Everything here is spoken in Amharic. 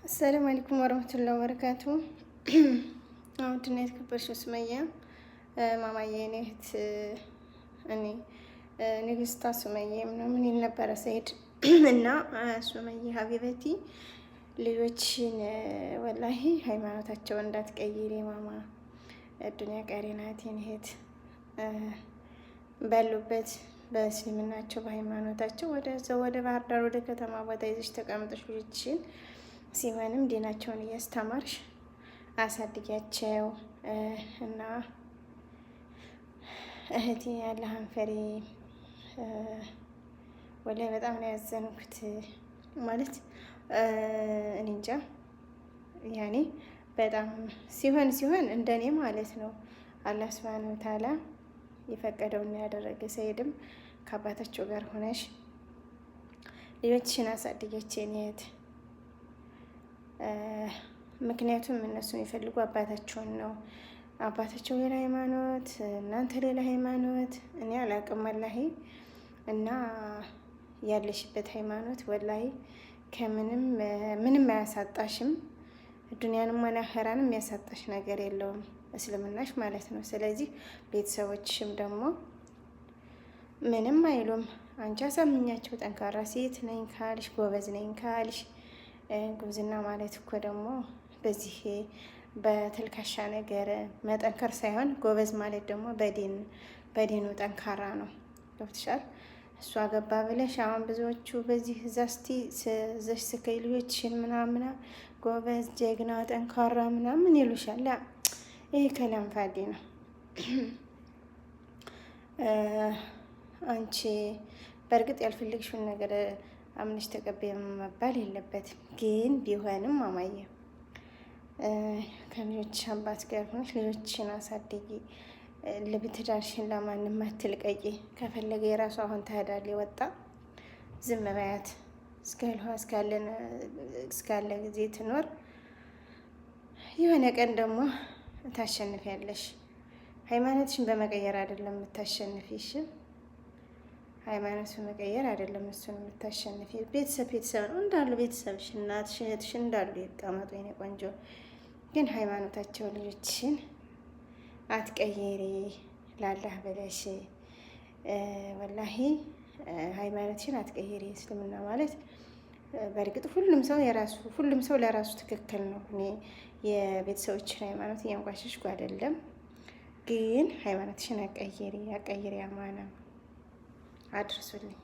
አሰላሙ አለይኩም ወረህመቱላሂ ወበረካቱ። ውድና የተከበርሽው ሱመያ ማማዬ፣ እኔ እህት እኔ ንግስቷ ሱመያ ምናምን ይል ነበረ ሰይድ እና ሱመያ ሀቢበቲ ልጆችን ወላሂ ሃይማኖታቸውን እንዳትቀይሪ ማማ፣ ዱንያ ቀሪ ናት። የኔ እህት ባሉበት በእስልምናቸው በሃይማኖታቸው ወደ ባህር ዳር ወደ ከተማ ቦታ ይዘሽ ተቀምጠሽ ልጆችን ሲሆንም ዲናቸውን እያስተማርሽ አሳድጊያቸው እና እህቴ ያለህን ፈሪ። ወላሂ በጣም ነው ያዘንኩት። ማለት እኔ እንጃ ያኔ በጣም ሲሆን ሲሆን እንደኔ ማለት ነው አላህ ሱብሃነሁ ወተዓላ የፈቀደውን ያደረገ። ሰይድም ከአባታቸው ጋር ሆነሽ ልጆችሽን አሳድጊያቸው የኔ እህት። ምክንያቱም እነሱ የሚፈልጉ አባታቸውን ነው። አባታቸው ሌላ ሃይማኖት፣ እናንተ ሌላ ሃይማኖት። እኔ አላቅም ወላሂ። እና ያለሽበት ሃይማኖት ወላሂ ከምንም ምንም አያሳጣሽም። ዱንያንም ሆነ አኸራንም የሚያሳጣሽ ነገር የለውም እስልምናሽ ማለት ነው። ስለዚህ ቤተሰቦችሽም ደግሞ ምንም አይሉም። አንቺ አሳምኛቸው። ጠንካራ ሴት ነኝ ካልሽ፣ ጎበዝ ነኝ ካልሽ፣ ጉብዝና ማለት እኮ ደግሞ በዚህ በተልካሻ ነገር መጠንከር ሳይሆን ጎበዝ ማለት ደግሞ በዲኑ ጠንካራ ነው። ገብትሻል? እሷ ገባ ብለሽ አሁን ብዙዎቹ በዚህ ዛስቲ ዘሽ ስከይ ልጆችሽን ምናምና ጎበዝ፣ ጀግና፣ ጠንካራ ምናምን ይሉሻል። ይሄ ከላም ፋዲ ነው። አንቺ በእርግጥ ያልፈለግሽውን ነገር አምነሽ ተቀበይ መባል የለበትም። ግን ቢሆንም ማማየ ከልጆች አባት ጋር ሆነሽ ልጆችሽን አሳድጊ። ልብትዳርሽን ለማንም አትልቀቂ። ከፈለገ የራሱ አሁን ትሄዳል የወጣ ዝም በያት እስከልኋ እስካለ ጊዜ ትኖር። የሆነ ቀን ደግሞ ታሸንፊያለሽ። ሃይማኖትሽን በመቀየር አይደለም የምታሸንፊ። እሺ ሃይማኖት በመቀየር አይደለም እሱን የምታሸንፊ። ቤተሰብ ቤተሰብ ነው እንዳሉ ቤተሰብሽ፣ እናትሽ፣ እህትሽ እንዳሉ ይቀመጡ የኔ ቆንጆ። ግን ሃይማኖታቸው ልጆችሽን አትቀይሪ ላላህ ብለሽ ወላሂ ሃይማኖትሽን አትቀይሪ። እስልምና ማለት በእርግጥ ሁሉም ሰው የራሱ ሁሉም ሰው ለራሱ ትክክል ነው። እኔ የቤተሰቦችን ሃይማኖት እያንቋሸሽኩ አይደለም፣ ግን ሃይማኖትሽን አቀይሪ አቀይሪ። አማና አድርሱልኝ።